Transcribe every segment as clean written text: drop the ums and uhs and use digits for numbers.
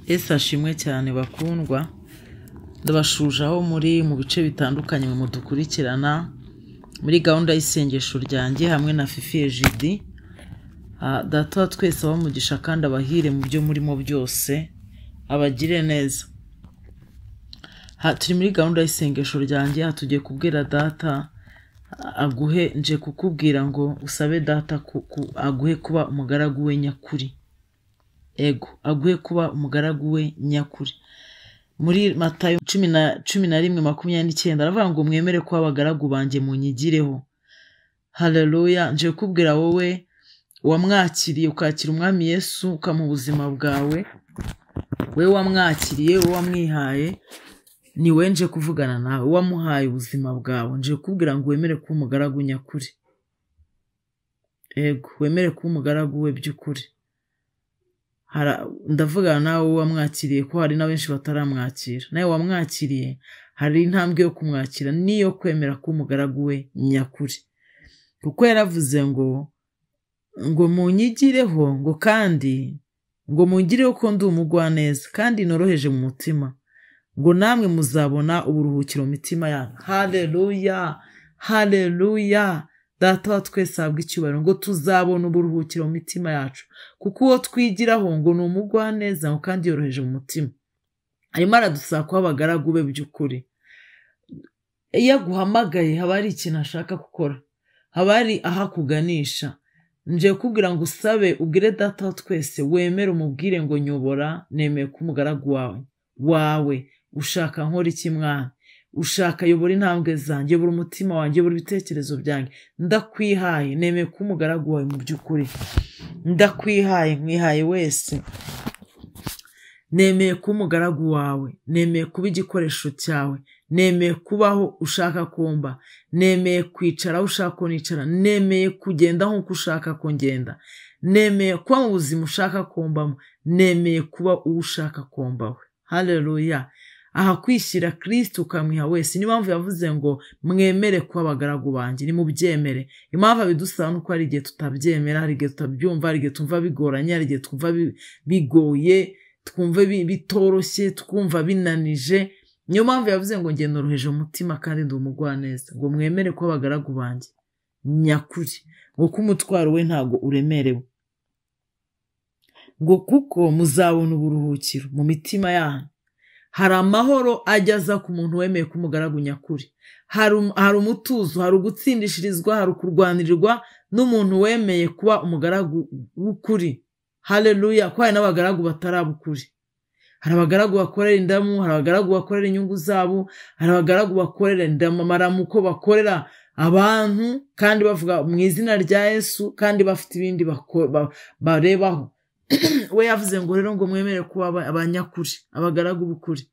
Yesu ashimwe cyane bakundwa, ndabashuje aho muri mu bice bitandukanye mudukurikirana muri gahunda y'isengesho ryanjye hamwe na Fifi Egidi. Data wa twese abamugisha kandi abahire mu byo murimo byose, abagire neza. Turi muri gahunda y'isengesho ryanjye, tugiye kubwira data aguhe, nje kukubwira ngo usabe data aguhe kuba umugaragu we nyakuri. Ego, aguhe kuba umugaragu we nyakuri. Muri Matayo 11:29 aravuga ngo mwemere kuba abagaragu banjye munyigireho. Haleluya, nje kukubwira wowe wamwakiriye ukakira Umwami Yesu ukamuha ubuzima bwawe, we wamwakiriye, we wamwihaye, ni we nje kuvugana nawe, wamuhaye ubuzima bwawe. Nje kukubwira ngo wemere kuba umugaragu nyakuri. Ego, wemere kuba umugaragu we by'ukuri. Ndavugana nawe wamwakiriye ko hari na benshi bataramwakira. Nawe wamwakiriye hari intambwe yo kumwakira niyo kwemera kuba umugaragu we nyakuri. Kuko yaravuze ngo munyigireho, ngo kandi ngo mungireho ko ndi umugwaneza kandi noroheje mu mutima, ngo namwe muzabona uburuhukiro mu mitima yanyu. Haleluya, haleluya. Data wa twese ahabwe icyubahiro, ngo tuzabona uburuhukiro mu mitima yacu, kuko uwo twigiraho ngo ni umugwaneza ngo kandi yoroheje mu mutima. Arimo aradusaba kuba abagaragu be by'ukuri. Iyo aguhamagaye haba hari ikintu ashaka gukora, haba hari aho akuganisha. Nje kukubwira ngo usabe, ubwire data wa twese, wemere umubwire ngo nyobora, nemeye kuba umugaragu wawe, ushaka nkora iki mwana? Ushaka yobora intambwe zanjye, yobora umutima wanjye, yobora ibitekerezo byanjye. Ndakwihaye, nemeye kuba umugaragu wawe mu by'ukuri. Ndakwihaye, nkwihaye wese. Nemeye kuba umugaragu wawe, nemeye kuba igikoresho cyawe, nemeye kubaho ushaka kumba, nemeye kwicara aho ushaka ko nicara, nemeye kugenda nk'uko ushaka ko ngenda, nemeye kuba mu buzima ushaka kumbamo, nemeye kuba uwo ushaka kumbawe. Haleluya. Aha kwishyira Kristo ukamwiha wese. Niyo mpamvu yavuze ngo mwemere kuba abagaragu banjye, nimubyemere. Impamvu abidusaba nuko hari igihe tutabyemera, hari igihe tutabyumva, hari igihe twumva bigoranye, hari igihe twumva bigoye, twumva bitoroshye, twumva binanije. Niyo mpamvu yavuze ngo njye noroheje umutima kandi ndi umugwaneza, ngo mwemere kuba abagaragu banjye nyakuri, ngo ko umutwaro we ntago uremerewe, ngo kuko muzabona uburuhukiro mu mitima yanyu. Hari amahoro ajya aza ku muntu wemeye kuba umugaragu nyakuri, hari umutuzo, hari ugutsindishirizwa, hari ukurwanirirwa n'umuntu wemeye kuba umugaragu w'ukuri. Haleluya. Ko hari n'abagaragu batarabukuri. Hari abagaragu bakorera indamu, hari abagaragu bakorera inyungu zabo, hari abagaragu bakorera indamu, amaramuko, bakorera abantu kandi bavuga mu izina rya Yesu kandi bafite ibindi barebaho. We yavuze ngo rero ngo mwemere kuba abanyakuri, abagaragu b'ukuri.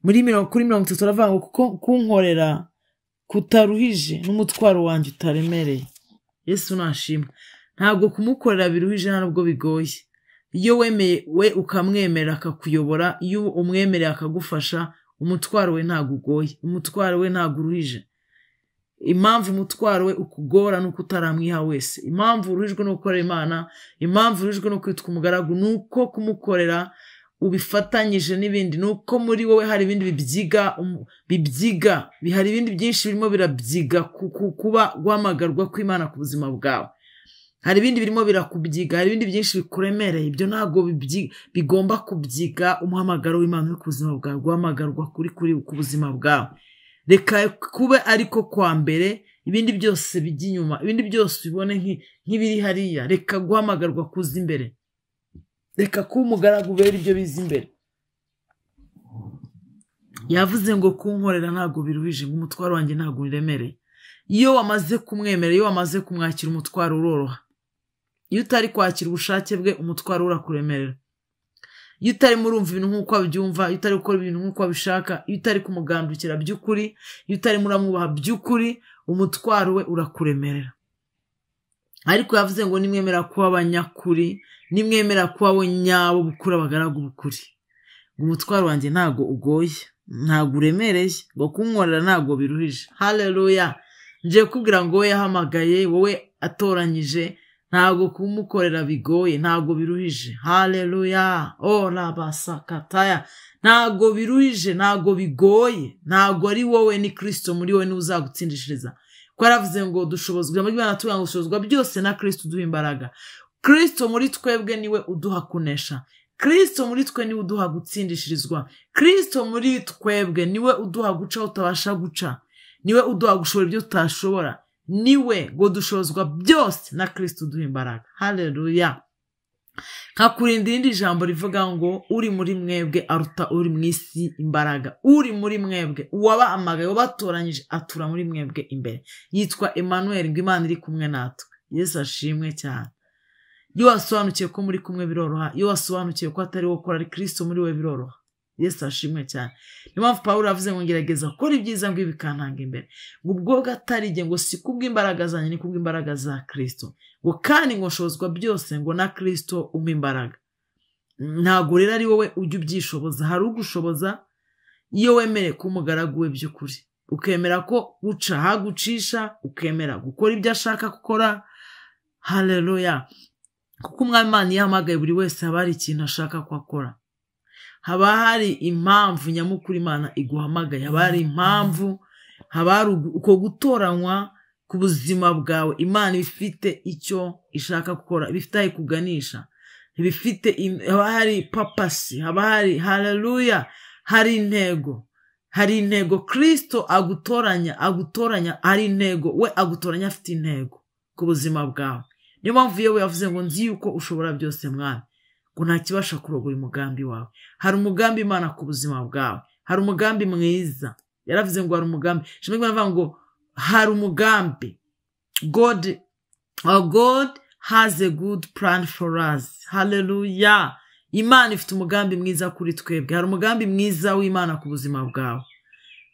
Muri 30 aravuga ngo kuko kunkorera kutaruhije n'umutwaro wanjye utaremereye. Yesu nashimwe. Ntabwo kumukorera biruhije, ntabwo bigoye. Iyo wemeye we ukamwemera akakuyobora, iyo umwemereye akagufasha, umutwaro we ntabwo ugoye, umutwaro we ntabwo uruhije. Impamvu umutwaro we ukugora nuko utaramwiha wese. Impamvu uruhijwe no gukorera Imana, impamvu uruhijwe no kwitwa umugaragu, nuko kumukorera ubifatanyije n'ibindi, nuko muri wowe hari ibindi bibyiga, hari ibindi byinshi birimo birabyiga kuba guhamagarwa kw'Imana ku buzima bwawe. Hari ibindi birimo birakubyiga, hari ibindi byinshi bikuremereye. Ibyo ntabwo bigomba kubyiga umuhamagaro w'Imana uri ku buzima bwawe, guhamagarwa kuri ku buzima bwawe. Reka kube ariko kwa mbere, ibindi byose bijya inyuma, ibindi byose ubone nk'ibiri hariya. Reka guhamagarwa kuza imbere, reka kuba umugaragu ubera ibyo biza imbere. Yavuze ngo kunkorera ntabwo biruhije, ngo umutwaro wanjye ntabwo uremereye. Iyo wamaze kumwemera, iyo wamaze kumwakira, umutwaro uroroha. Iyo utari kwakira ubushake bwe, umutwaro urakuremerera. Iyo utarimo urumva ibintu nk'uko abyumva, iyo utari gukora ibintu nk'uko abishaka, iyo utari kumugandukira by'ukuri, iyo utarimo uramwubaha by'ukuri, umutwaro we urakuremerera. Ariko yavuze ngo nimwemera kuba abanyakuri, nimwemera kuba abo nyabo bukuri, abagaragu b'ukuri, ngo umutwaro wanjye ntago ugoye, ntago uremereye, ngo kunkorera ntago biruhije. Haleluya. Nje kukubwira ngo wowe yahamagaye, wowe atoranyije, Ntabwo kumukorera bigoye, ntabwo biruhije. Haleluya. Oh rabasakataya. Ntabwo biruhije, ntabwo bigoye, ntabwo ari wowe, ni Kristo muri wowe niwe uzagutsindishiriza. Ko yaravuze ngo dushobozwa, ijambo ry'Imana tuvuga ngo dushobozwa byose na Kristo uduha imbaraga. Kristo muri twebwe niwe uduha kunesha. Kristo muri twe niwe uduha gutsindishirizwa. Kristo muri twebwe niwe uduha guca aho utabasha guca. Niwe uduha gushobora ibyo tutashobora. Niwe ngo dushobozwa byose na Kristo uduha imbaraga. Haleluya. Nkakurinda irindi jambo rivuga ngo uri muri mwebwe aruta uri mu isi imbaraga. Uri muri mwebwe, uwabahamagaye, uwabatoranyije atura muri mwebwe imbere. Yitwa Emmanuel, ngo Imana iri kumwe natwe. Yesu ashimwe cyane. Iyo wasobanukiwe ko muri kumwe biroroha, iyo wasobanukiwe ko atari wowe ukora ari Kristo muri we biroroha. Yesu ashimwe cyane. Niyo mpamvu Pawulo yavuze ngo ngerageza gukora ibyiza ngo bikantanga imbere. Ngo ubwo atari jye, ngo si kubw'imbaraga zanjye, ni kubw'imbaraga za Kristo. Ngo kandi ngo nshobozwa byose ngo na Kristo umpa imbaraga. Ntabwo rero ari wowe ujya ubyishoboza, hari ugushoboza iyo wemereye kuba umugaragu we by'ukuri. Ukemera ko guca hagucisha, ukemera gukora ibyo ashaka gukora. Haleluya. Kuko Umwami Imana iyo ahamagaye buri wese haba hari ikintu ashaka ko akora. Haba hari impamvu nyamukuru Imana iguhamagaye, haba hari impamvu, haba hari uko gutoranywa ku buzima bwawe. Imana ifite icyo ishaka gukora, ibifite aho ikuganisha, ibifite, haba hari papasi, haba hari haleluya, hari intego. Hari intego Kristo agutoranya, agutoranya hari intego, we agutoranya afite intego ku buzima bwawe. Niyo mpamvu yewe yavuze ngo nzi yuko ushobora byose mwami, ngo nta kibasha kurogoya umugambi wawe. Hari umugambi Imana ku buzima bwawe, hari umugambi mwiza. Yaravuze ngo hari umugambi. Ijambo ry'Imana rivuga ngo hari umugambi. God, God has a good plan for us. Hallelujah. Imana ifite umugambi mwiza kuri twebwe. Hari umugambi mwiza w'Imana ku buzima bwawe.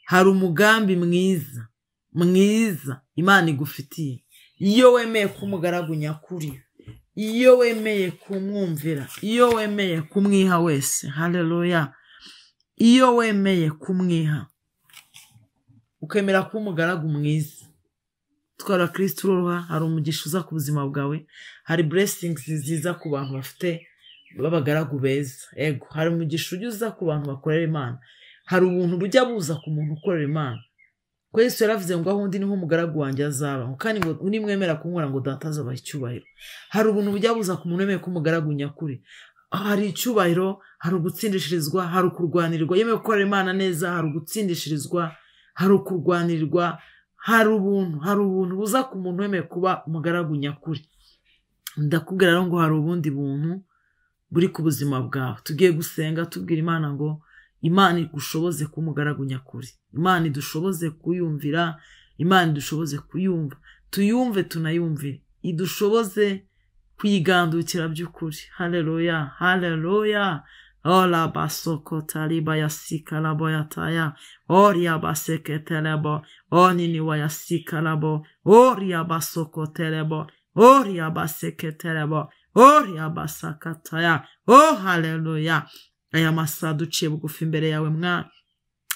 Hari umugambi mwiza, mwiza Imana igufitiye. Iyo wemeye kumugaragu nyakuri, iyo wemeye kumwumvira, iyo wemeye kumwiha wese. Haleluya. Iyo wemeye kumwiha, ukemera kuba umugaragu mwiza, twara Kristo uroroha. Hari umugisha uza ku buzima bwawe, hari blessings ziza ku bantu bafite b'abagaragu beza. Ego, hari umugisha ujya uza ku bantu bakorera Imana, hari ubuntu bujya buza ku muntu ukorera Imana. Ko Yesu yaravuze ngo aho undi niho umugaragu wanjye azaba, kandi ngo nimwemera kunkora ngo data azabaha icyubahiro. Hari ubuntu bujya buza ku muntu wemeye ko umugaragu nyakuri. Hari icyubahiro, hari ugutsindishirizwa, hari ukurwanirwa. Yemewe gukorera Imana neza, hari ugutsindishirizwa, hari ukurwanirwa, hari ubuntu, hari ubuntu buza ku muntu wemeye kuba umugaragu nyakuri. Ndakubwira rero ngo hari ubundi buntu buri ku buzima bwawe. Tugiye gusenga tubwira Imana ngo Imana igushoboze kuba umugaragu nyakuri. Imana idushoboze kuyumvira, Imana idushoboze kuyumva, tuyumve tunayumvire, idushoboze kuyigandukira by'ukuri. Haleluya, haleluya. Ola basoko taliba yasika labo yataya, oria baseke telebo, onini wa yasika labo, oria basoko telebo, oria baseke telebo, oria basakataya. Oh haleluya. Aya masaha duciye bugufi imbere yawe mwana,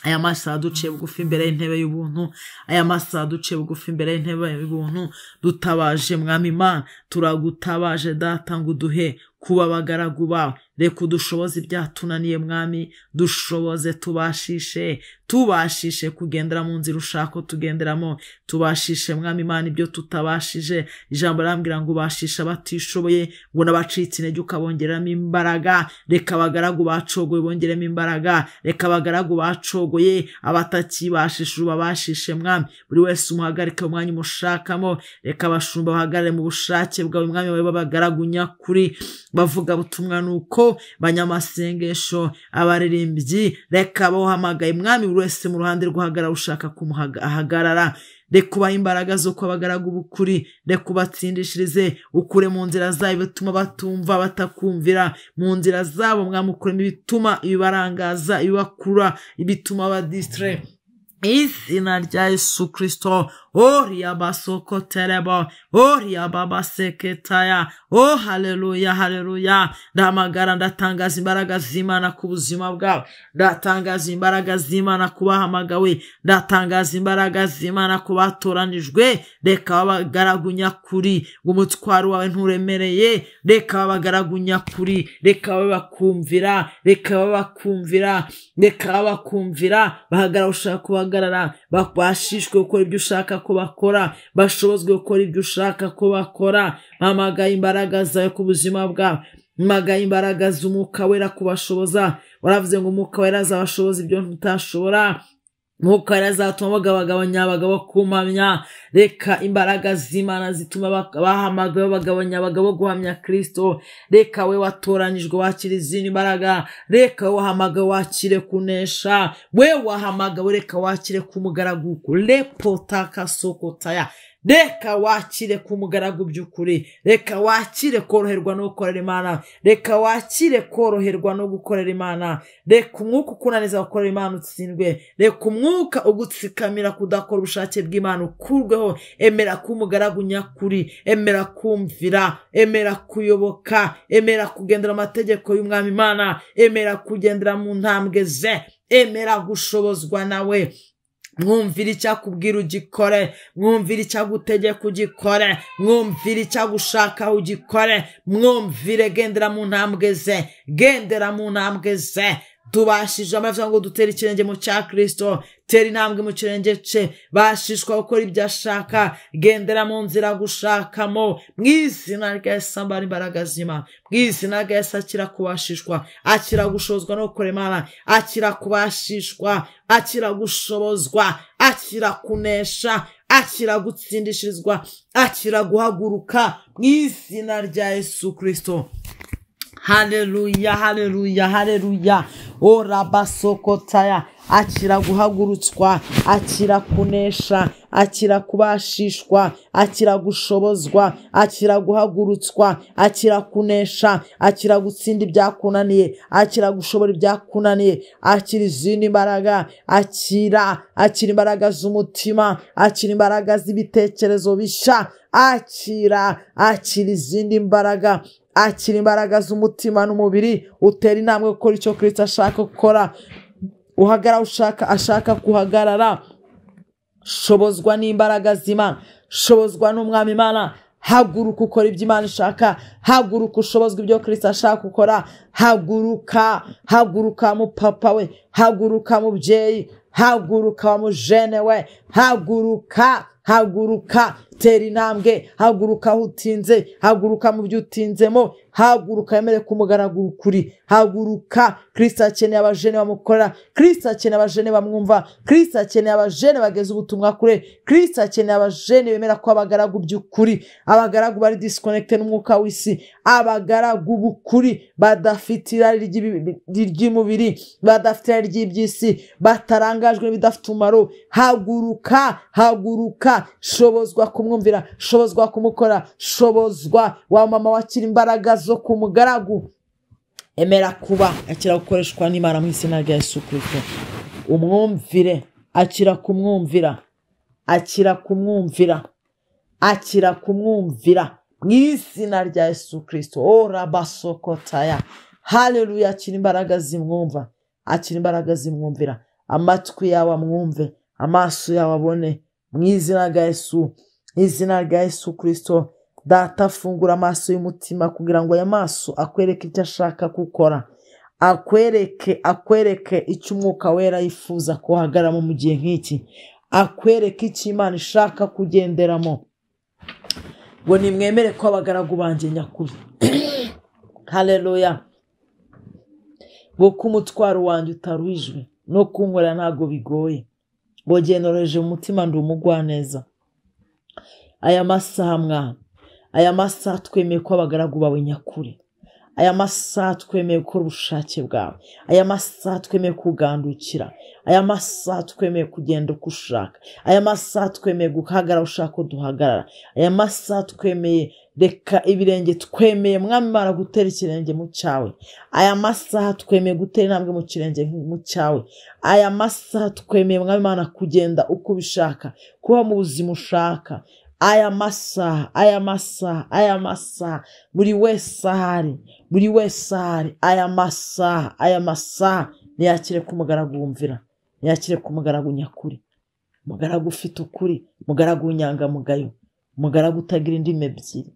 aya masaha duciye bugufi imbere y'intebe y'ubuntu, aya masaha duciye bugufi imbere y'intebe y'ubuntu, dutabaje mwami Imana, turagutabaje data ngo uduhe kuba abagaragu bawe. Reka udushoboze ibyatunaniye mwami, dushoboze, tubashishe, tubashishe kugendera mu nzira ushaka tugenderamo, tubashishe mwami Imana ibyo tutabashije. Ijambo rambwira ngo ubashisha abatishoboye, ngo n'abacitse intege ukabongeramo imbaraga. Reka abagaragu bacogoye bongeremo imbaraga, reka abagaragu bacogoye abatakibashije ubabashishe mwami. Buri wese umuhagarike umwanya umushakamo, reka abashumba bahagarare mu bushake bwawe mwami, babe abagaragu nyakuri, bavuga butumwa nuko banyamasengesho, abaririmbyi, reka bahamagaye mwami, buri wese mu ruhande rw'ahagarara ushaka kumuhagarara. Reka ubahe imbaraga zo kuba abagaragu b'ukuri, reka ubatsindishirize, ukure mu nzira zabo ibituma batumva batakumvira, mu nzira zabo mwami ukuremo ibituma ibibarangaza, ibibakura, ibituma badistre. Izina rya Yesu Kristo. Oriya basokoterebo, oriya babaseketaya. Oh haleluya, haleluya. Ndahamagara, ndatangaza imbaraga z'Imana ku buzima bwawe, ndatangaza imbaraga z'Imana ku bahamagawe, ndatangaza imbaraga z'Imana ku batoranijwe. Reka babagaragu nyakuri, umutwaro wawe nturemereye. Reka babagaragu nyakuri, reka babakumvira, reka babakumvira, reka babakumvira. Bahagarara ushaka kubahagarara, babashishwe gukora ibyo ushaka ko bakora, bashobozwe gukora ibyo ushaka ko bakora. Mpamagaye imbaraga zawe ku buzima bwawe, mpamagaye imbaraga z'Umwuka Wera kubashoboza. Waravuze ngo Umwuka Wera azabashoboza ibyo mutashobora, Umwuka Wera azatuma bagabanya abagabo kumpamya. Reka imbaraga z'Imana zituma bahamagawe bagabanya abagabo guhamya Kristo. Reka we watoranyijwe wakire izindi mbaraga, reka we wahamagawe wakire kunesha, we wahamagawe reka wakire kumugaragu lepotakasokotaya. Reka wakire kumugaragu by'ukuri, reka wakire koroherwa no gukorera Imana, reka wakire koroherwa no gukorera Imana. Reka umwuka ukunaniza gukorera Imana utsindwe, reka umwuka ugutsikamira kudakora ubushake bw'Imana ukurweho. Emera kumugaragu nyakuri, emera kumvira, emera kuyoboka, emera kugendera amategeko y'Umwami Imana, emera kugendera mu ntambwe ze, emera gushobozwa nawe. Mwumvira icyakubwira ugikore, mwumvira icyagutegeka ugikore, mwumvira icyagushaka ugikore, mwumvire. Gendera mu ntambwe ze, gendera mu ntambwe ze. Tubashije amavuta ngo dutere ikirenge mu cya Kristo, tera intambwe mu kirenge cye, bashishwa gukora ibyo ashaka, gendera mu nzira gushakamo. Mu izina rya Yesu ambara imbaraga z'Imana, mu izina rya Yesu akira kubashishwa, akira gushobozwa no gukora Imana, akira kubashishwa, akira gushobozwa, akira kunesha, akira gutsindishirizwa, akira guhaguruka mu izina rya Yesu Kristo. Haleluya, haleluya, haleluya. Orabasokotaya, akira guhagurutswa, akira kunesha, akira kubashishwa, akira gushobozwa, akira guhagurutswa, akira kunesha, akira gutsinda ibyakunaniye, akira gushobora ibyakunaniye, akira izindi mbaraga, akira imbaraga z'umutima, akira imbaraga z'ibitekerezo bishya, akira izindi mbaraga, akira imbaraga z'umutima n'umubiri. Utera intambwe gukora icyo Kristo ashaka gukora, uhagara ushaka ashaka kuhagarara. Shobozwa n'imbaraga z'Imana, shobozwa n'Umwami Imana. Haguruka ukora ibyo Imana ishaka, haguruka ushobozwa ibyo Kristo ashaka gukora. Haguruka, haguruka mupapa we, haguruka mubyeyi, haguruka mujene we, haguruka, haguruka, tera intambwe, haguruka aho utinze, haguruka mu byo utinzemo, haguruka yemere kumugaragu ukuri, haguruka. Kristo akeneye abajene bamukora, Kristo akeneye abajene bamwumva, Kristo akeneye abajene bageze ubutumwa kure, Kristo akeneye abajene bemera ko abagaragu by'ukuri, abagaragu bari disconnected n'umwuka w'isi, abagaragu b'ukuri badafite irari ry'umubiri, badafite irari ry'iby'isi, batarangajwe n'ibidafite umumaro. Haguruka, haguruka, shobozwa kumwumvira, shobozwa kumukora, shobozwa wa mama wakira imbaraga zo kumugaragu. Emera kuba akira gukoreshwa n'Imana mu izina rya Yesu Kristo. Umwumvire, akira kumwumvira, akira kumwumvira, akira kumwumvira mu izina rya Yesu Kristo. Orabasokotaya, haleluya. Akira imbaraga zimwumva, akira imbaraga zimwumvira. Amatwi yawe amwumve, amaso yawe abone mu izina rya Yesu, izina rya Yesu Kristo. Data, fungura amaso y'umutima kugira ngo aya maso akwereke icyo ashaka gukora, akwereke icyo Umwuka Wera yifuza kuhagaramo mu gihe nk'iki, akwereke icyo Imana ishaka kugenderamo. Ngo nimwemere ko abagaragu banjye nyakuri. Haleluya. Ngo ko umutwaro wanjye utaruhijwe no kunkorera ntabwo bigoye, ngo genoroheje umutima ndi umugwaneza. Aya masaha mwana, aya masaha twemeye ko abagaragu bawe nyakuri, aya masaha twemeye gukora ubushake bwawe, aya masaha twemeye kugandukira, aya masaha twemeye kugenda uko ushaka, aya masaha twemeye guhagarara ushaka ko duhagarara, aya masaha twemeye Reka ibirenge twemeye Mwami Imana gutera ikirenge mu cyawe. Aya masaha twemeye gutera intambwe mu kirenge mu cyawe. Aya masaha twemeye Mwami Imana kugenda uko ubishaka, kuba mu buzima ushaka. Aya masaha, aya masaha, aya masaha, buri wese ahari, buri wese ahari, aya masaha, aya masaha niyakire ko umugaragu wumvira, niyakire ko umugaragu nyakuri, umugaragu ufite ukuri, umugaragu w'inyangamugayo, umugaragu utagira indimi ebyiri,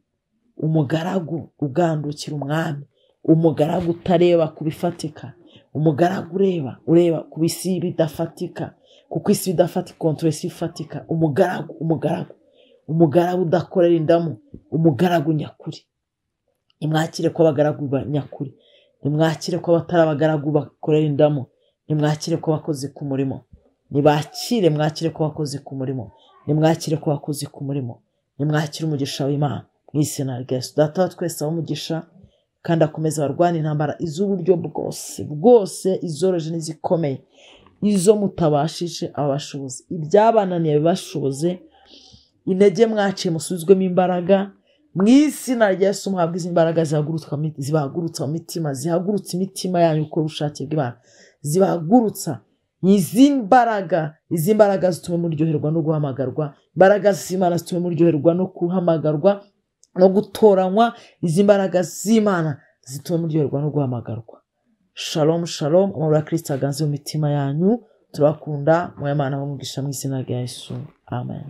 umugaragu ugandukira umwami, umugaragu utareba ku bifatika, umugaragu ureba ku bisi bidafatika, kuko isi bidafatika kontra isi ifatika, umugaragu, umugaragu, umugaragu udakorera indamu, umugaragu nyakuri. Nimwakire ko abagaragu nyakuri, nimwakire ko abatari abagaragu bakorera indamu, nimwakire ko bakoze ku murimo, nibakire, mwakire ko bakoze ku murimo, nimwakire ko bakoze ku murimo, nimwakire umugisha w'Imana mu izina rya Yesu. Data wa twese abahe umugisha kandi akomeze abarwane intambara iz'uburyo bwose bwose, izoroheje n'izikomeye, izo mutabashije ababashoboze, ibyabananiye bibashoboze, intege mwaciye musubizwemo imbaraga mu izina rya Yesu. Muhabwe izi mbaraga zibahagurutsa mu mitima, zihagurutsa imitima yanyu gukora ubushake bw'Imana, zibahagurutsa izi mbaraga, izi mbaraga zitume muryoherwa no guhamagarwa, imbaraga z'Imana zitume muryoherwa no guhamagarwa no gutoranywa, izi mbaraga z'Imana zitume muryoherwa no guhamagarwa. Shalom, shalom, amahoro ya Kristo aganze mu mitima yanyu. Turabakunda, muhe Imana abahe umugisha mu izina rya Yesu. Amen.